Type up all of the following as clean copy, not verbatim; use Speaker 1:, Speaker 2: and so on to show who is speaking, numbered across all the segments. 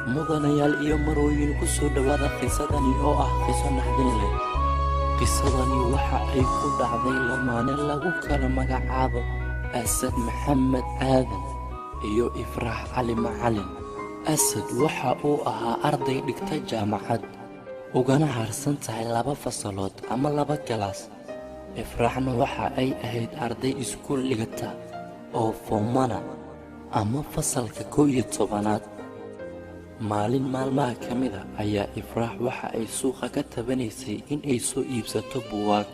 Speaker 1: Mudanayaal iyo marooyin, ku soo dhowaada qisadani oo ah qiso naxdin leh. Qisadani waxa ay ku dhacday lamaane lagu kala magacaabo Asad Maxamed Aadan iyo Ifraax Cali Macalin. Asad waxa uu ahaa arday dhigta jaamacad, ugana harsan tahay 2 fasalood ama 2 galaas. Ifraaxna waxa ay ahayd arday iskuul dhigata oo foomana ama fasalka 11aad. Maalin maalmaha ka mid a ayaa Ifraax waxa ay suuqa ka tabanaysay in ay soo iibsato buugaag,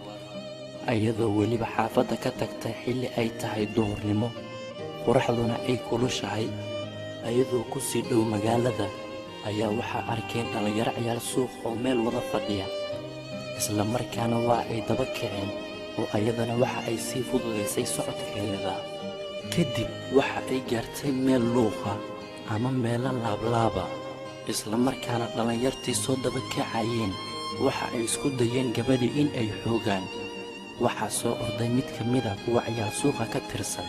Speaker 1: iyadoo weliba xaafadda ka tagtay xilli ay tahay duhurnimo, qoraxduna ay kulushahay. Iyadoo ku sii dhow magaalada ayaa waxaa arkeen dhallinyaro ciyaal suuq oo meel wada fadhiya, isla markaana waa ay daba kaceen oo ayadana waxa ay sii fududaysay socodkeeda. Kadib waxa ay gaartay meel luuqa ama meelo laablaaba, isla markaana dhallinyartii soo daba kacayeen waxa ay isku dayeen gabadhii in ay xoogaan. Waxaa soo orday mid ka mid a kuwa ciyaal suuqa ka tirsan,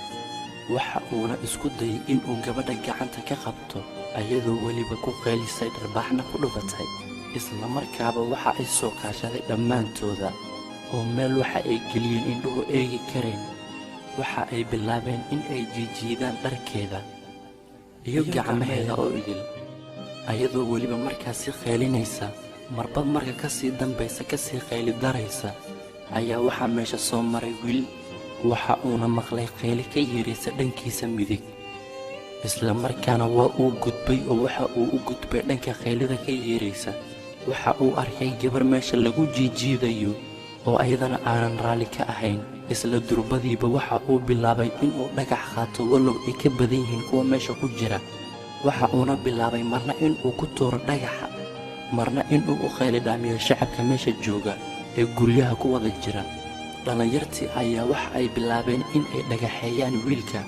Speaker 1: waxa uuna isku dayay inuu gabadha gacanta ka qabto, ayadoo weliba ku qeylisay, dharbaaxna ku dhufatay. Isla markaaba waxa ay soo kaashaday dhammaantooda oo meel waxa ay geliyeen indhuhu eegi kareen. Waxa ay bilaabeen in ay jiijiidaan dharkeeda iyo gacmaheeda oo idil, ayadoo weliba markaasi qeylinaysa, marba marka ka sii dambaysa kasii qayli daraysa. Ayaa waxaa meesha soo maray wiil, waxa uuna maqlay qayli ka yeeraysa dhankiisa midig. Isla markaana waa uu gudbay oo waxa uu u gudbay dhanka qaylida ka yeeraysa. Waxa uu arkay gabar meesha lagu jiijiidayo oo ayadana aanan raalli ka ahayn. Isla durbadiiba waxa uu bilaabay inuu dhagax qaato, walow ay ka badan yihiin kuwa meesha ku jira. Waxa uuna bilaabay marna inuu ku tuuro dhagaxa, marna inuu u qaylidhaamiyo shacabka meesha jooga ee guryaha ku wada jira. Dhallinyartii ayaa waxa ay bilaabeen in ay dhagaxeeyaan wiilka,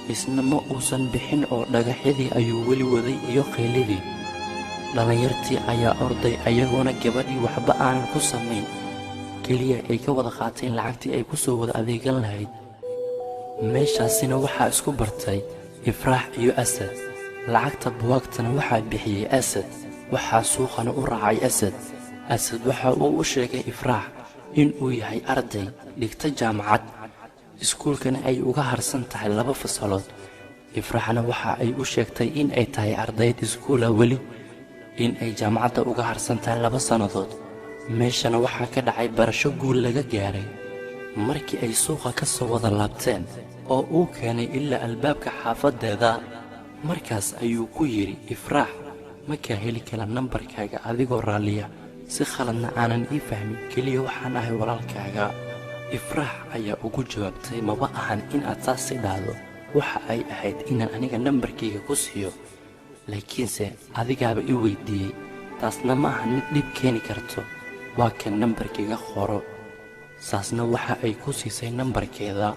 Speaker 1: isna ma uusan bixin oo dhagaxyadii ayuu weli waday iyo qaylidii. Dhallinyartii ayaa orday, ayagoona gabadhii waxba aanan ku samayn, keliya ay ka wada qaateen lacagtii ay ku soo wada adeegan lahayd. Meeshaasina waxaa isku bartay Ifraax iyo Asad. Lacagta buwaagtana waxaa bixiyey Asad, waxaa suuqana u raacay Asad. Asad waxa uu u sheegay Ifraax in uu yahay arday dhigta jaamacad, iskuulkana ay uga harsan tahay 2 fasalood. Ifraaxna waxa ay u sheegtay in ay tahay ardayd iskuula weli, in ay jaamacadda uga harsan tahay 2 sannadood. Meeshana waxaa ka dhacay barasho guul laga gaaray. Markii ay suuqa ka soo wada laabteen oo uu keenay ilaa albaabka xaafaddeeda, markaas ayuu ku yidhi Ifraax, ma kaa heli kara nambarkaaga adigoo raalliya, si khaladna aanan ii fahmin, keliya waxaan ahay walaalkaaga. Ifraax ayaa ugu jawaabtay, maba ahan in aad saasi dhahdo, waxa ay ahayd inaan aniga nambarkayga ku siiyo, laakiinse adigaaba i weydiiyey, taasna ma ahan mid dhib keeni karto, waa kan nambarkayga qoro. Saasna waxa ay ku siisay nambarkeeda.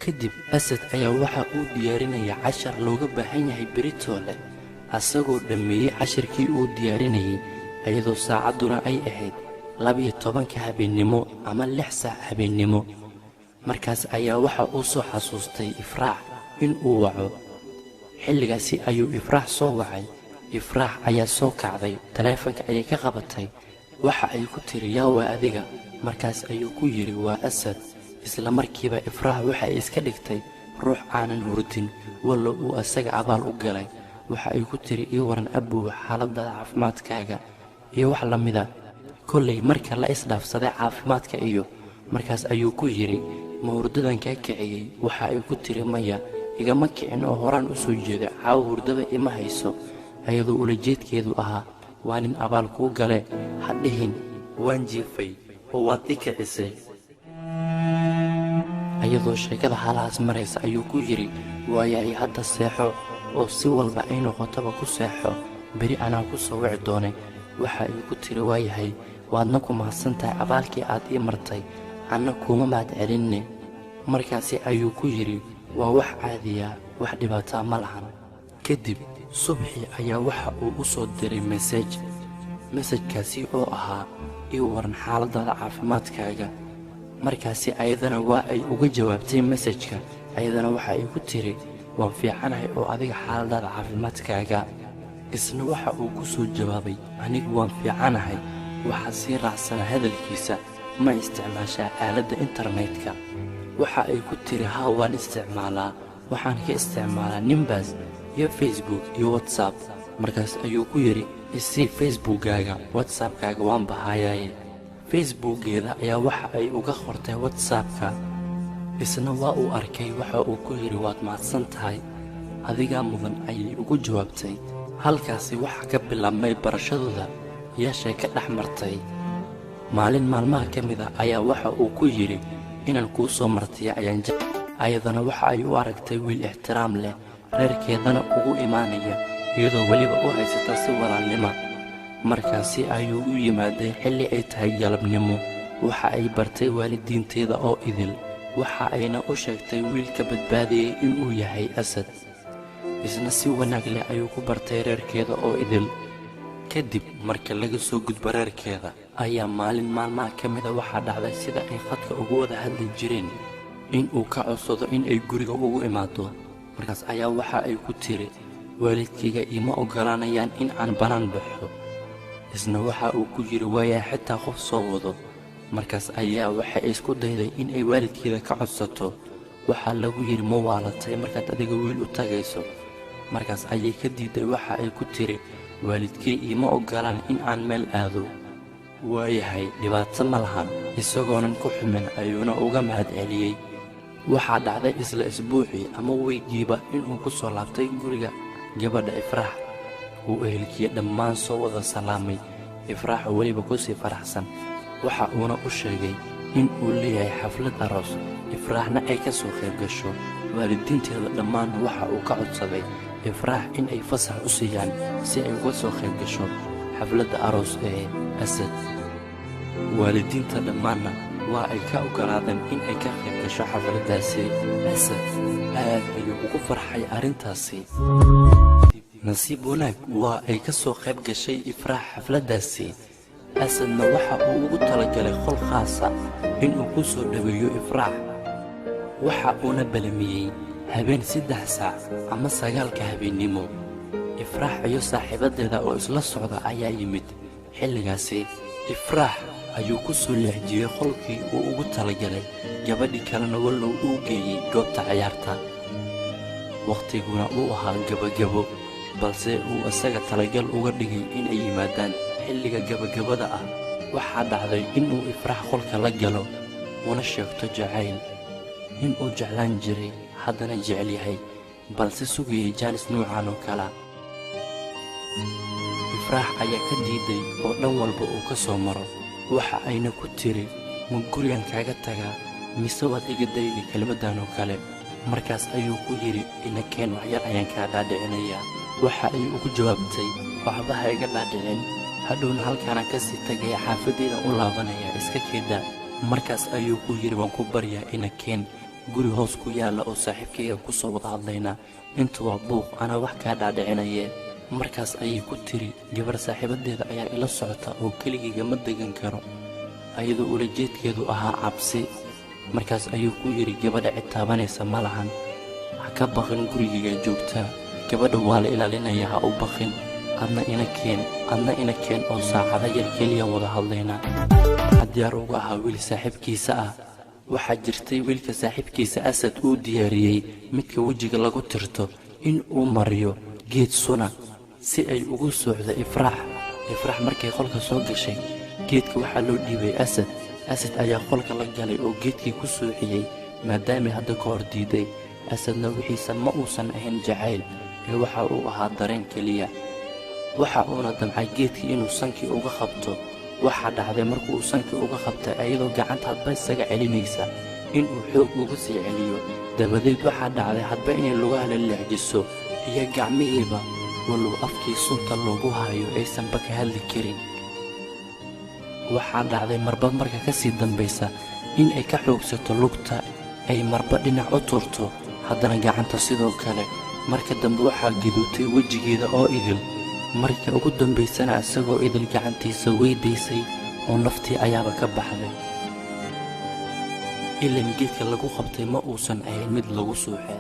Speaker 1: Kadib Asad ayaa waxa uu diyaarinaya cashar looga baahan yahay beritoole, asagoo dhammeeyey cashirkii uu diyaarinayay, iyadoo saacadduna ay ahayd 12-ka habeennimo ama 6 saac habeennimo. Markaas ayaa waxa uu soo xasuustay Ifraax in uu waco. Xilligaasi ayuu Ifraax soo wacay. Ifraax ayaa soo kacday, taleefanka ayay ka qabatay. Waxa ay ku tiri, yaa waa adiga? Markaas ayuu ku yidhi, waa Asad. Isla markiiba Ifraax waxa ay iska dhigtay ruux aanan hurdin, wallow uu asaga abaal u galay. Waxa ay ku tiri, ii waran abow, xaaladda caafimaadkaaga iyo wax la mida. Kollay marka la isdhaafsaday caafimaadka iyo markaas ayuu ku yidhi, ma hurdadan kaa kiciyey? Waxa ay ku tiri, maya, igama kicin oo horaan u soo jeedo, caawa hurdada ima hayso. Ayadoo ulajeedkeedu ahaa, waa nin abaal kuu gale, ha dhihin waan jiifay oo waad i kicisay. Ayadoo sheekada halahaas maraysa ayuu ku yidhi, waayahay, hadda seexo oo si walba ay noqotaba ku seexo, beri anaa ku soo wici doonay. Waxa ay ku tiri, waayahay, waadna ku mahadsan tahay abaalkii aad ii martay, anna kuuma mahad celinne. Markaasi ayuu ku yidhi, waa wax caadiya, wax dhibaataa ma lahan. Kadib subxii ayaa waxa uu u soo diray mesej, mesajkaasi oo ahaa, ii waran xaaladdaada caafimaadkaaga. Markaasi ayadana waa ay uga jawaabtay mesajka, ayadana waxa ay ku tiri, waan fiicanahay oo adiga xaaladaada caafimaadkaaga. Isna waxa uu ku soo jawaabay, anigu waan fiicanahay. Waxaa sii raacsanaa hadalkiisa, ma isticmaashaa aaladda internetka? Waxa ay ku tiri, haa waan isticmaalaa, waxaan ka isticmaalaa Nimbus iyo Facebook iyo WhatsApp. Markaas ayuu ku yidhi, isii Facebookkaaga, WhatsAppkaaga waan bahayaaye. Facebookgeeda ayaa waxa ay uga qortay WhatsAppka. Isna waa uu arkay. Waxa uu ku yidhi, waad mahadsan tahay, adigaa mudan, ayay ugu jawaabtay. Halkaasi waxaa ka bilaabmay barashadooda iyo sheeko dhex martay. Maalin maalmaha ka mid ah ayaa waxa uu ku yidhi, inaan kuu soo martiya ayaan ayadana waxa ay u aragtay wiil ixtiraam leh, reerkeedana ugu imaanaya, iyadoo weliba u haysata si walaalnima. Markaasi ayuu u yimaaday xilli ay tahay galabnimo. Waxa ay bartay waalidiinteeda oo idil, waxa ayna u sheegtay wiilka badbaadiyey inuu yahay Asad. Isna si wanaag leh ayuu ku bartay reerkeeda oo idil. Kadib marka laga soo gudbo reerkeeda ayaa maalin maalmaha ka mida waxaa dhacday sida ay khadka ugu wada hadli jireen in uu ka codsado in ay guriga ugu imaado. Markaas ayaa waxa ay ku tiri, waalidkayga iima oggolaanayaan in aan bannaan baxo. Isna waxa uu ku yidhi, waayaa xitaa qof soo wado. Markaas ayaa waxay isku dayday in ay waalidkeeda ka codsato. Waxaa lagu yidhi, ma waalatay markaad adiga wiil u tagayso? Markaas ayay ka diiday. Waxa ay ku tiri, waalidkay iima oggolaan in aan meel aado. Waayahay, dhibaato ma lahan. Isagoonan ku xumin ayuuna uga mahad celiyey. Waxaa dhacday isla isbuucii ama weygiiba inuu ku soo laabtay guriga gabadha Ifraax. Uu ehelkiye dhammaan soo wada salaamay, Ifraax oo weliba ku sii faraxsan. Waxa uuna u sheegay in uu leeyahay xaflad aroos, Ifraaxna ay ka soo qayb gasho. Waalidiinteeda dhammaan waxa uu ka codsaday Ifraax in ay fasax u siiyaan si ay uga soo qayb gasho xafladda aroos ee Asad. Waalidiinta dhammaanna waa ay ka oggolaadeen in ay ka qayb gasho xafladdaasi. Asad aad ayuu ugu farxay arrintaasi. Nasiib wanaag waa ay ka soo qayb gashay Ifraax xafladdaasi. Asadna waxa uu ugu talagalay qol khaasa inuu ku soo dhoweeyo Ifraax. Waxa uuna balamiyey habeen 3 saac ama 9 habeennimo. Ifraax iyo saaxiibadeeda oo isla socda ayaa yimid xilligaasi. Ifraax ayuu ku soo leexjiyey qolkii uu ugu talagalay, gabadhii kalena wallow uu geeyey goobta ciyaarta. Wakhtiguna uu ahaa gabagabo, balse uu isaga talagal uga dhigay inay yimaadaan xilliga gabagabada ah. Waxaa dhacday inuu Ifraax qolka la galo, una sheegto jacayl inuu jeclaan jiray, haddana jecel yahay, balse sugayay jaanis nuucan oo kala. Ifraax ayaa ka diiday oo dhan walba uu ka soo maro. Waxa ayna ku tiri, ma gurigan kaaga tagaa mise waad iga dayday kelmaddan oo kale? Markaas ayuu ku yidhi, ina keen, waxyar ayaan kaa dhaadhicinayaa. Waxa ay ugu jawaabtay, waxba ha iga dhaadhicin, hadhowna halkaanaan ka sii tagaya, xaafadaydan u laabanaya, iska keeda. Markaas ayuu ku yidhi, waan ku baryaa, ina keen guri hoos ku yaalla oo saaxiibkayga ku soo wada hadlaynaa, inta waa buuq, anaa wax kaa dhaadhicinaye. Markaas ayay ku tiri, gabar saaxiibadeeda ayaa ila socota oo keligayga ma degan karo, ayadoo ulajeedkeedu ahaa cabsi. Markaas ayuu ku yidhi, gabadha cid taabanaysa ma lahan, ha ka baqin, gurigayga joogtaa, gabadha waa la ilaalinaya, ha u baqin, adna ina keen, adna ina keen oo saacada yar keliya wada hadlaynaa. Diyaar uga ahaa wiil saaxiibkiisa ah. Waxaa jirtay wiilka saaxiibkiisa Asad uu diyaariyey midka wejiga lagu tirto in uu mariyo geed suna si ay ugu soocdo Ifraax. Ifraax markay qolka soo gashay, geedka waxaa loo dhiibay Asad. Asad ayaa qolka la galay oo geedkii ku soociyey, maadaamay hadda ka hor diiday. Asadna wixiisa ma uusan ahayn jacayl ee waxa uu ahaa dareen keliya. Waxa uuna damcay geedkii inuu sankii uga qabto. Waxaa dhacday markuu sankii uga qabtay, ayadoo gacanta hadba isaga celinaysa, inuu xoog uga sii celiyo. Dabadeed waxaa dhacday hadba inay lugaha la leexjiso iyo gacmihiiba, walow afkii sunta loogu hayo aysanba ka hadli karin. Waxaa dhacday marba marka ka sii dambaysa in ay ka xoogsato lugta, ay marba dhinac u tuurto, haddana gacanta sidoo kale. Marka dambe waxaa gaduutay wejigeeda oo idil. Marka ugu dambaysana isagoo idil gacantiisa weydaysay oo naftii ayaaba ka baxday. Ilan geedka lagu qabtay ma uusan ahayn mid lagu suuxee.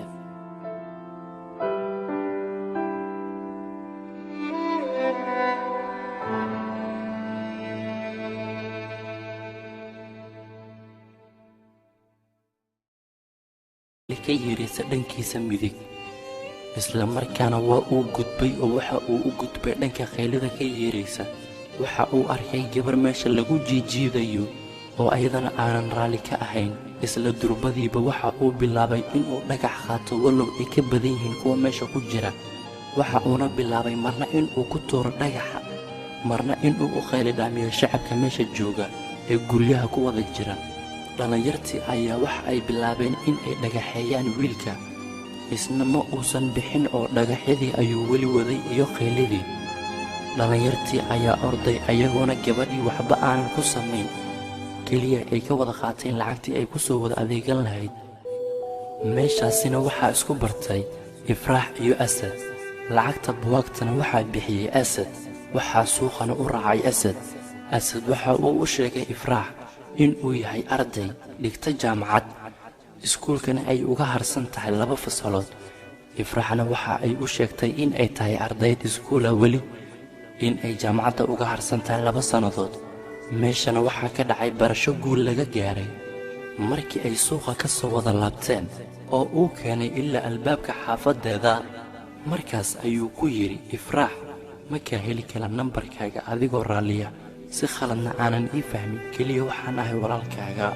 Speaker 1: ka yeeraysa dhankiisa midig. Isla markaana waa uu gudbay oo waxa uu u gudbay dhanka qaylada ka yeeraysa. Waxa uu arkay gabar meesha lagu jiijiidayo oo ayadana aanan raalli ka ahayn. Isla durbadiiba waxa uu bilaabay inuu dhagax qaato, walow ay ka badan yihiin kuwa meesha ku jira. Waxa uuna bilaabay marna inuu ku tuuro dhagaxa, marna inuu u qaylidhaamiyo shacabka meesha jooga ee guryaha ku wada jira. Dhallinyartii ayaa waxa ay bilaabeen in ay dhagaxeeyaan wiilka. Isna ma uusan bixin oo dhagaxyadii ayuu weli waday iyo qayladii. Dhallinyartii ayaa orday, ayagoona gabadhii waxba aanan ku samayn, keliya ay ka wada qaateen lacagtii ay ku soo wada adeegan lahayd. Meeshaasina waxaa isku bartay Ifraax iyo Asad. Lacagta buwaagtana waxaa bixiyey Asad, waxaa suuqana u raacay Asad. Asad waxa uu u sheegay Ifraax in uu yahay arday dhigta jaamacad, iskuulkana ay uga harsan tahay 2 fasalood. Ifraaxna waxa ay u sheegtay in ay tahay ardayd iskuula weli, in ay jaamacadda uga harsan tahay 2 sannadood. Meeshana waxaa ka dhacay barasho guul laga gaaray. Markii ay suuqa ka soo wada laabteen oo uu keenay ilaa albaabka xaafaddeeda, markaas ayuu ku yidhi Ifraax, ma kaa heli kara nambarkaaga adigoo raalliya, si khaladna aanan ii fahmin, keliya waxaan ahay walaalkaaga.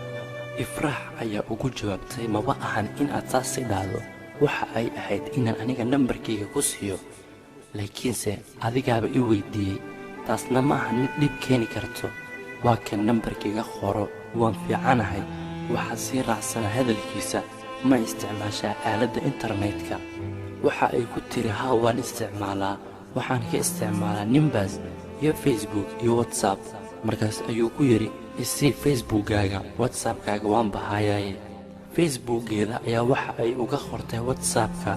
Speaker 1: Ifraax ayaa ugu jawaabtay, maba ahan in aad saasi dhahdo, waxa ay ahayd inaan aniga nambarkayga ku siiyo, laakiinse adigaaba i weydiiyey, taasna ma ahan mid dhib keeni karto. Waa kan nambarkayga qoro, waan fiicanahay. Waxaa sii raacsana hadalkiisa, ma isticmaashaa aaladda internetka? Waxa ay ku tiri, haa waan isticmaalaa, waxaan ka isticmaalaa Nimbas iyo Facebook iyo WhatsApp. Markaas ayuu ku yidhi, isii Facebookkaaga, WhatsAppkaaga waan bahayaaye. Facebookgeeda ayaa waxa ay uga qortay WhatsAppka.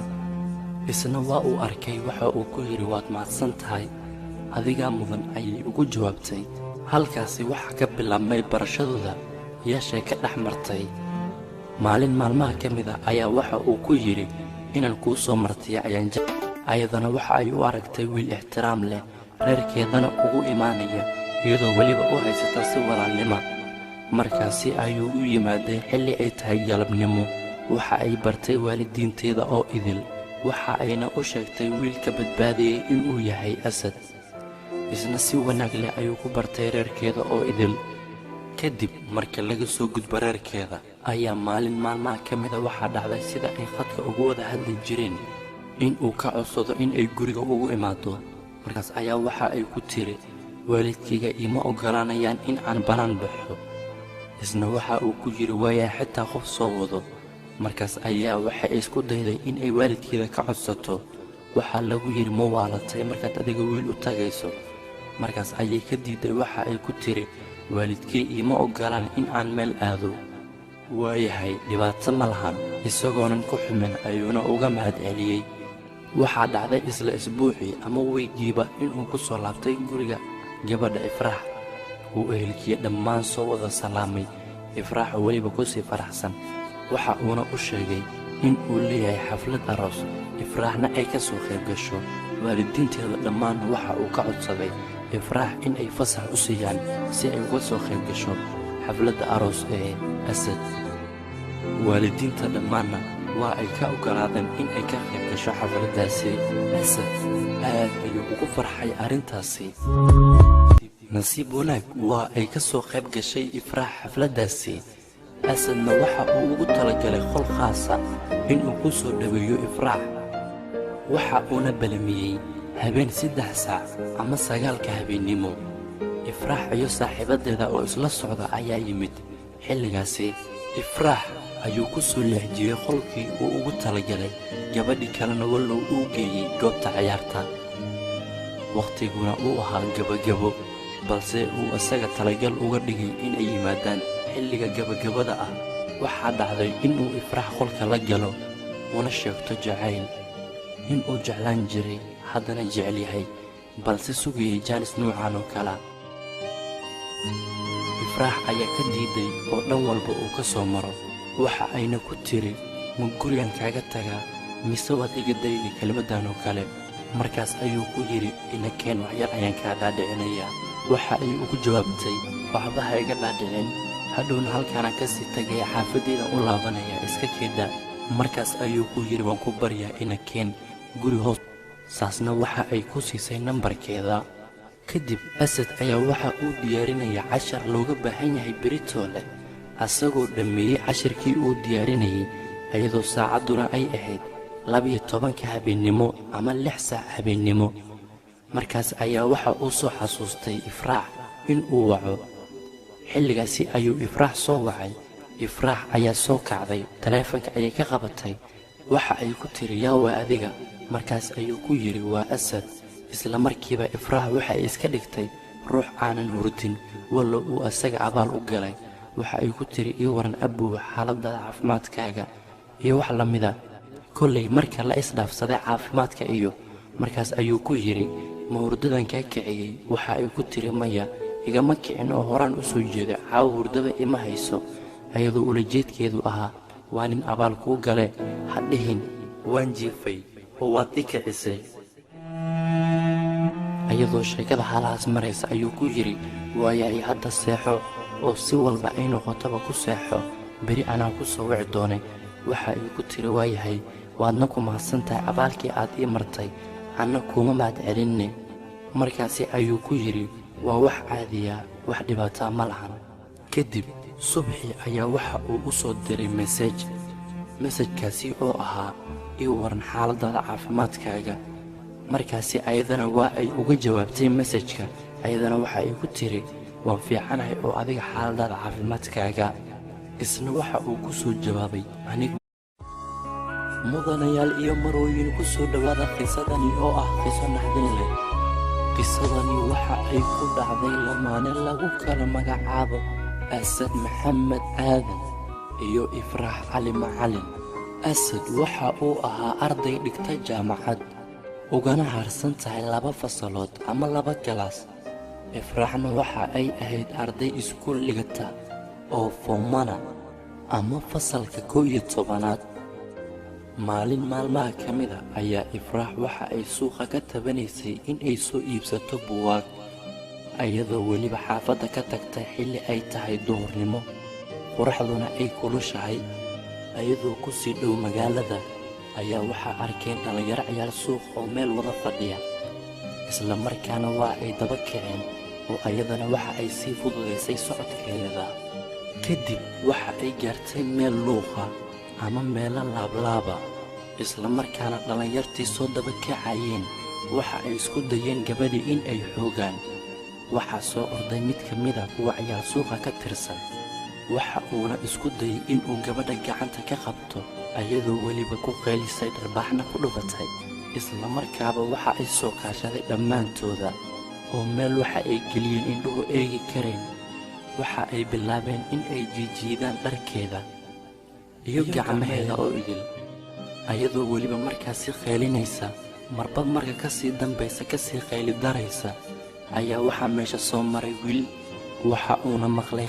Speaker 1: Isna waa uu arkay, waxa uu ku yidhi, waad mahadsan tahay, adigaa mudan, ayay ugu jawaabtay. Halkaasi waxaa ka bilaabmay barashadooda iyo sheeko dhex martay. Maalin maalmaha ka mid ah ayaa waxa uu ku yidhi, inaan kuu soo martiya ayaan Ayadana waxa ay u aragtay wiil ixtiraam leh, reerkeedana ugu imaanaya, iyadoo weliba u haysata si walaalnimo. Markaasi ayuu u yimaaday xilli ay tahay galabnimo. Waxa ay bartay waalidiinteeda oo idil, waxa ayna u sheegtay wiilka badbaadiyey inuu yahay Asad. Isna si wanaag leh ayuu ku bartay reerkeeda oo idil. Kadib marka laga soo gudbo reerkeeda ayaa maalin maalmaha ka mid ah waxaa dhacday sida ay khadka ugu wada hadli jireen in uu ka codsado in ay guriga ugu imaado. Markaas ayaa waxa ay ku tiri, waalidkayga iima oggolaanayaan in aan banaan baxo. Isna waxa uu ku yiri, waayaa xitaa qof soo wado. Markaas ayaa waxay isku dayday in ay waalidkeeda ka codsato. Waxaa lagu yiri, ma waalatay markaad adiga wiil u tagayso? Markaas ayay ka diiday, waxa ay ku tiri, waalidkay iima oggolaan in aan meel aado. Waayahay, dhibaato ma lahan. Isagoonan ku xumin ayuuna uga mahad celiyey. Waxaa dhacday isla isbuucii ama weygiiba inuu ku soo laabtay guriga gabadha Ifraax. Uu ehelkiye dhammaan soo wada salaamay, Ifraax oo weliba ku sii faraxsan. Waxa uuna u sheegay in uu leeyahay xaflad aroos, Ifraaxna ay ka soo qayb gasho. Waalidiinteeda dhammaan waxa uu ka codsaday Ifraax in ay fasax u siiyaan si ay uga soo qayb gasho xafladda aroos ee Asad. Waalidiinta dhammaanna waa ay ka oggolaadeen in ay ka qayb gasho xafladdaasi. Asad aad ayuu ugu farxay arrintaasi. Nasiib wanaag waa ay ka soo qayb gashay Ifraax xafladdaasi. Asadna waxa uu ugu talagalay qol khaasa inuu ku soo dhoweeyo Ifraax. Waxa uuna balamiyey habeen 3 saac ama 9 habeennimo. Ifraax iyo saaxiibadeeda oo isla socda ayaa yimid xilligaasi. Ifraax ayuu ku soo leexjiyey qolkii uu ugu talagalay, gabadhii kalena wallow uu geeyey goobta ciyaarta. Waqtiguna uu ahaa gabagabo, balse uu isaga talagal uga dhigay in ay yimaadaan xilliga gabagabada ah. Waxaa dhacday inuu Ifraax qolka la galo, una sheegto jacayl inuu jeclaan jiray, haddana jecel yahay, balse sugayay jaanis nuucan oo kala. Ifraax ayaa ka diiday oo dhan walba uu ka soo maro. Waxa ayna ku tiri, ma gurigan kaaga tagaa mise waad iga dayday kelmaddan oo kale? Markaas ayuu ku yiri, ina keen, waxyar ayaan kaa dhaadhicinayaa. Waxa ay ugu jawaabtay, waxba ha iga dhaadhicin, hadhowna halkaanaan ka sii tagaya, xaafadeyda u laabanaya, iska keeda. Markaas ayuu ku yidhi, "Waan ku baryaa, ina keen guri hoos." Saasna waxa ay ku siisay nambarkeeda. Kadib Asad ayaa waxa uu diyaarinaya cashar looga baahan yahay beritoole. Asagoo dhammeeyey cashirkii uu diyaarinayay, iyadoo saacadduna ay ahayd 12-ka habeennimo ama 6 saac habeennimo, markaas ayaa waxa uu soo xasuustay Ifraax in uu waco. Xilligaasi ayuu Ifraax soo wacay. Ifraax ayaa soo kacday, taleefanka ayay ka qabatay. Waxa ay ku tiri, "Yaa waa adiga?" Markaas ayuu ku yidhi, "Waa Asad." Isla markiiba Ifraax waxa ay iska dhigtay ruux aanan hurdin, wallow uu asaga abaal u galay. Waxa ay ku tiri, "Ii waran abow, xaaladaada caafimaadkaaga iyo wax la mida." Kollay marka la isdhaafsaday caafimaadka iyo markaas ayuu ku yidhi, "Ma hurdadan kaa kiciyey?" Waxa ay ku tiri, "Maya, igama kicin oo horaan u soo jeedo, caawa hurdaba ima hayso." Ayadoo ulajeedkeedu ahaa, waa nin abaal kuu gale, ha dhihin waan jiifay oo waad i kicisay. Ayadoo sheekada halahaas maraysa ayuu ku yidhi, "Waayahay, hadda seexo oo si walba ay noqotaba ku seexo, beri anaa ku soo wici doonay." Waxa ay ku tiri, "Waayahay, waadna ku mahadsan tahay abaalkii aad ii martay, anna kuuma mahad celinne." Markaasi ayuu ku yidhi, "Waa wax caadiya, wax dhibaataa ma lahan." Kadib subxii ayaa waxa uu u soo diray message, message-kaasi oo ahaa, "Ii waran xaaladaada caafimaadkaaga?" Markaasi ayadana waa ay uga jawaabtay message-ka. Ayadana waxa ay ku tiri, "Waan fiicanahay, oo adiga xaaladaada caafimaadkaaga?" Isna waxa uu ku soo jawaabay, "Anigu." Mudanayaal iyo marooyin, ku soo dhowaada qisadani oo ah qiso naxdin leh. Qisadani waxa ay ku dhacday lamaane lagu kala magacaabo Asad Maxamed Aadan iyo Ifraax Cali Macalin. Asad waxa uu ahaa arday dhigta jaamacad, ugana harsan tahay laba fasalood ama laba class. Ifraaxna waxa ay ahayd arday iskuul dhigata oo foomana ama fasalka 11aad. Maalin maalmaha ka mida ayaa Ifraax waxa ay suuqa ka tabanaysay in ay soo iibsato buugaag, iyadoo weliba xaafadda ka tagtay xilli ay tahay duhurnimo, qoraxduna ay kulushahay. Iyadoo ku sii dhow magaalada ayaa waxaa arkeen dhallinyaro ciyaal suuq oo meel wada fadhiya. Isla markaana waa ay daba kaceen, oo ayadana waxa ay sii fududaysay socodkeeda. Kadib waxa ay gaartay meel luuqa ama meelo laablaaba. Isla markaana dhallinyartii soo daba kacayeen waxa ay isku dayeen gabadhii in ay xoogaan. Waxaa soo orday mid ka mida kuwa ciyaal suuqa ka tirsan, waxa uuna isku dayay inuu gabadha gacanta ka qabto, ayadoo weliba ku qaylisay, dharbaaxna ku dhufatay. Isla markaaba waxa ay soo kaashaday dhammaantooda oo meel waxa ay geliyeen indhuhu eegi kareen. Waxa ay bilaabeen in ay jiijiidaan dharkeeda iyo gacmaheeda oo idil, ayadoo weliba markaasi qaylinaysa, marba marka ka sii dambaysa kasii qayli daraysa. Ayaa waxaa meesha soo maray wiil, waxa uuna maqlay.